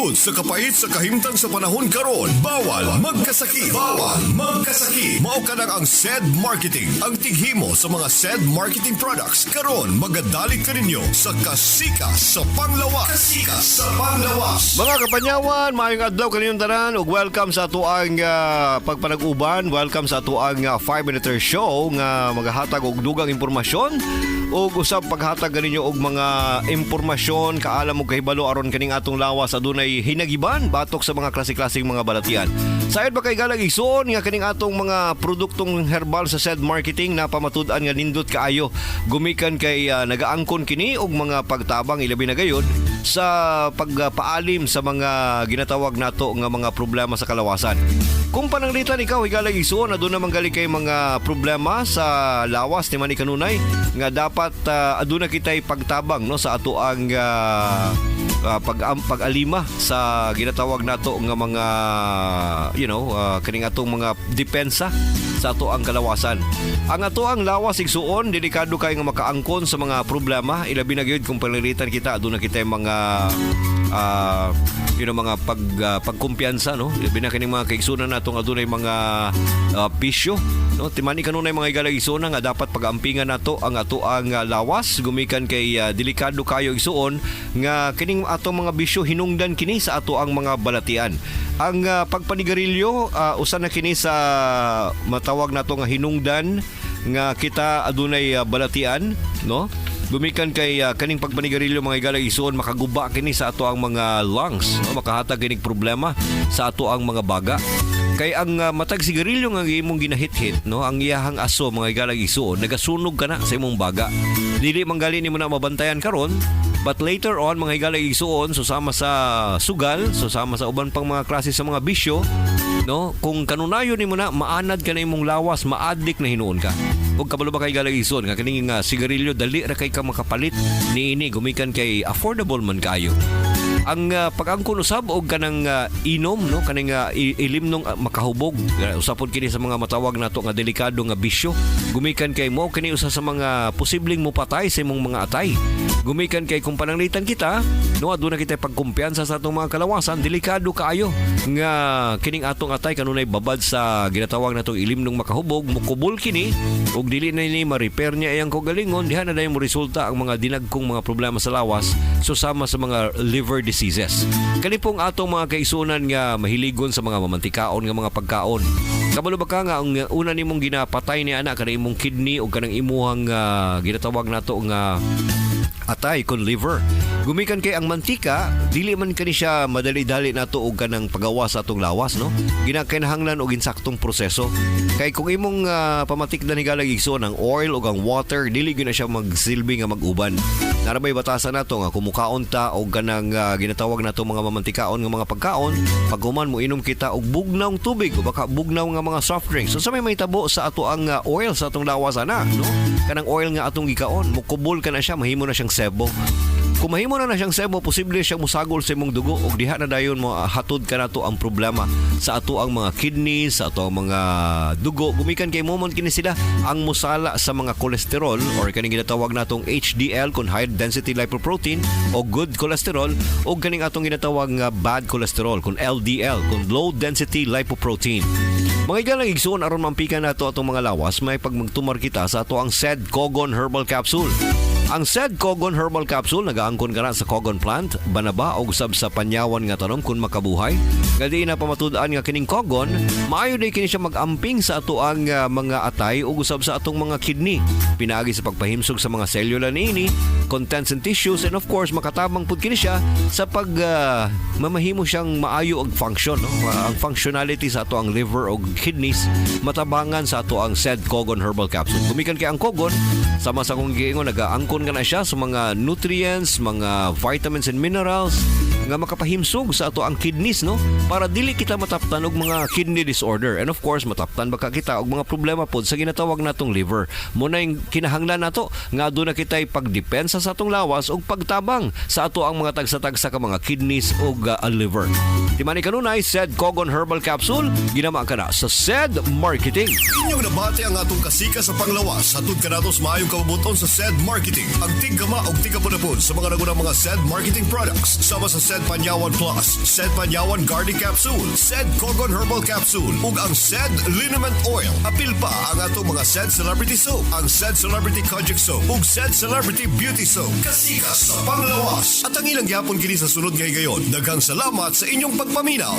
Tungod sa kapait sa kahimtang sa panahon karon, bawal magkasakit. Bawal magkasakit. Mao kanang ang SED Marketing, ang tighimo sa mga SED Marketing products. Karon magadalit kaninyo sa Kasika sa Panglawas. Kasika sa Panglawas. Mga kapanyawan, maayong adlaw kaninyong tanan ug welcome sa atoang pagpanag-uban, welcome sa atoang 5 Minute Show nga magahatag og dugang impormasyon ug usab paghatag kaninyo og mga impormasyon, kaalam ug kahibalo aron kaning atong lawas adunay hinagiban batok sa mga klase-klaseng mga balatian. Sayod ba kay galag igsuon nga kaning atong mga produktong herbal sa SED Marketing na pamatud-an nga nindot kaayo gumikan kay nagaangkon kini og mga pagtabang, ilabi na gayud sa pagpaalim sa mga ginatawag nato nga mga problema sa kalawasan. Kung pananglitan ikaw, higalang igsuon, aduna man gali kay mga problema sa lawas ni man kanunay nga dapat aduna kitay pagtabang, no, sa ato ang pag-alima sa ginatawag nato nga mga kaning atong mga depensa sa ato ang kalawasan. Ang ato ang lawas, igsuon, delikado kay nga makaangkon sa mga problema, ilabi na gyud kung pananglitan kita aduna kitay mga mga pagkumpiyansa, no, ilabi na kining mga kaigsunan natong adunay mga bisyo, no. Timani kanunay, mga higalang igsuon, nga dapat pag-ampingan nato ang ato ang lawas gumikan kay delikado kayo, igsuon, nga kining atong mga bisyo hinungdan kini sa ato ang mga balatian. Ang pagpanigarilyo, usa na kini sa matawag nato nga hinungdan nga kita adunay balatian, no, gumikan kay kaning pagpanigarilyo, mga higalang igsuon, makaguba kini sa ato ang mga lungs, no? Makahatag kinig problema sa ato ang mga baga kay ang matag sigarilyo nga imong ginahit-hit, no, ang iyahang aso, mga higalang igsuon, nagasunog ka na sa imong baga. Dili man gali nimo na mabantayan karon, but later on, mga higalang igsuon, susama sa sugal, susama sa uban pang mga klase sa mga bisyo, no, kung kanunayon nimo na maanad ka na imong lawas, maaddik na hinuon ka. Ug kabalo ba kay, higalang igsuon, nga kining nga sigarilyo dali ra kay ka makapalit niini gumikan kay affordable man kaayo. Ang pag-angkon usab og kanang inom, no, kaning ilimnong makahubog, usa pod kini sa mga matawag nato nga delikado nga bisyo gumikan kay mo kini usa sa mga posibleng mopatay sa imong mga atay gumikan kay kung pananglitan kita, no, aduna kita pagkumpiyansa sa atong mga kalawasan, delikado kaayo nga kining atong atay kanunay babad sa ginatawag natong ilimnong makahubog, mukubol kini ug dili na ni ma-repair niya iyang kaugalingon. Diha na dayon mo resulta ang mga dinagkong mga problema sa lawas susama sa mga liver diseases. Kani pong atong mga kaigsunan nga mahiligon sa mga mamantikaon nga mga pagkaon, kabalo ba ka nga ang una nimong ginapatay ni ana kanang imong kidney o kanang imuhang ginatawag nato nga atay kon liver gumikan kay ang mantika dili man kani siya madali-dali nato og kanang pagawa sa atong lawas, no? Ginakinahanglan og insaktong proseso kay kung imong pamatikdan, higalang igsoon, ang oil ug ang water, dili gyud na siya magsilbi nga mag-uban. Naa ra bay batasan nato nga kumukaon ta og kanang ginatawag nato mga mamantikaon nga mga pagkaon, paghuman mo inom kita og bugnawng tubig o baka bugnaw nga mga soft drinks, so sa may mahitabo sa ato ang oil sa atong lawas ana, no? Kanang oil nga atong gikaon, mukubol ka na siya, mahimo na siyang sebo. Kung mahimo na na siyang sebo, posible siyang musagol sa imong dugo ug diha na dayon mo hatod ka nato ang problema sa ato ang mga kidneys, sa ato ang mga dugo gumikan kay mo man kini sila ang musala sa mga kolesterol or kaning ginatawag natong HDL kon high density lipoprotein o good cholesterol o kaning atong ginatawag nga bad cholesterol kon LDL kon low density lipoprotein. Mga igalang igsuon, aron mampikan nato atong mga lawas, may pagmagtumar kita sa ato ang SED Kogon Herbal Capsule. Ang SED Kogon Herbal Capsule nagaangkon kana sa Kogon plant, banaba o usab sa panyawan nga tanom kung makabuhay. Nga di na pamatud-an nga kining Kogon, maayo day kini siya mag-amping sa ato ang mga atay ug usab sa atong mga kidney. Pinaagi sa pagpahimsog sa mga selula niini, contents and tissues, and of course makatabang pud kini siya sa pag mamahimo siyang maayo og function, no? Ang functionality sa ato ang liver o kidneys matabangan sa ato ang SED Kogon Herbal Capsule. Gumikan kay ang Kogon, sama sa akong giingon, nagaangkon ka na siya sa mga nutrients, mga vitamins and minerals nga makapahimsog sa ato ang kidneys, no, para dili kita mataptan og mga kidney disorder, and of course mataptan baka kita og mga problema pod sa ginatawag natong liver. Mo na yung kinahanglan nato nga aduna kitay pagdepensa sa atong lawas ug pagtabang sa ato ang mga tagsa-tagsa ka mga kidneys ug liver. Timani kanunay, SED Kogon Herbal Capsule, ginama ka na sa SED Marketing. Inyong nabati ang atong Kasika sa Panglawas. Hatod kanato sa maayong kabubut-on sa SED Marketing. Ang tiggama og tigapunapon sa mga nagunang mga SED Marketing products. Sama sa SED Sed Panyawan Plus, Sed Panyawan Garlic Capsule, Sed Kogon Herbal Capsule, ug ang Sed Liniment Oil. Apil pa ang atong mga Sed Celebrity Soap, ang Sed Celebrity Kojic Soap, ug Sed Celebrity Beauty Soap. Kasikas sa panglawas. At ang ilang gyapon kini sa sulod ngay gayon. Daghang salamat sa inyong pagpaminaw.